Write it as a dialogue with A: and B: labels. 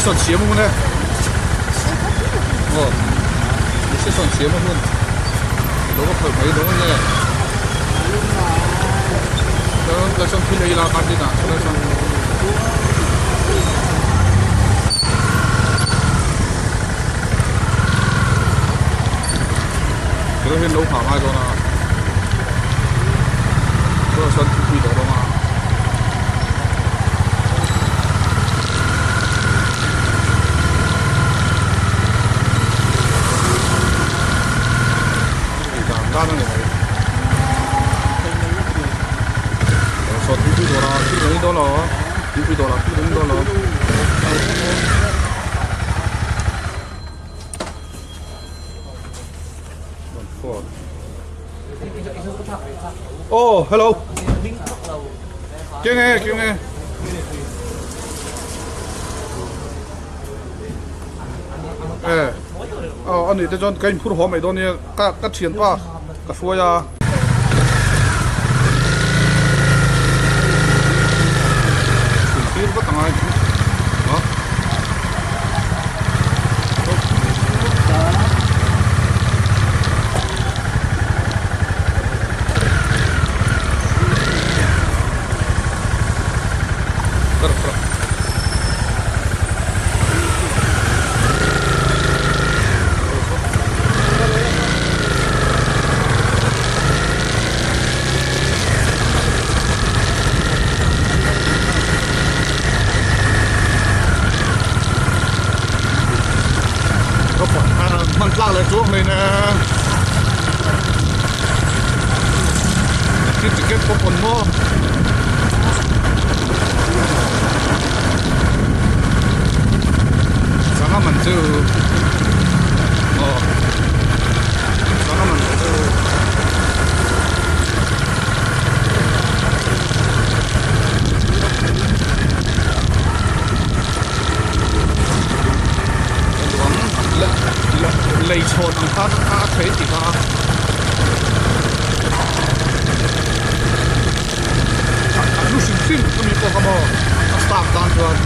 A: Decision siam a hun e. Aw decision siam a hun. Lo va khalh mai dawn nge. Chuan ka chuan thil ei la khan dinah chuan chuan Tuna hian lo nghah ngai dawn a tunah chuan thingpui dawr a awm a. Dan dan a ni mai saw thingpui dawr ah thil kan in dawn lo thingpui dawr ah thil kan in dawn lo. Oh hello keng e keng e e aw ani te chuan ka inphur haw mai dawn nia ka ka thianpa ka hruai a. Tir vat angai a. Hman tlak leh chuang hlein e thil ticket pawh pawn maw sangha man chu aw sangha man chu Lei chhawn ang khan a thei tih kha a hlu hrim hrim chumi pawh kha maw a staff tan chuan.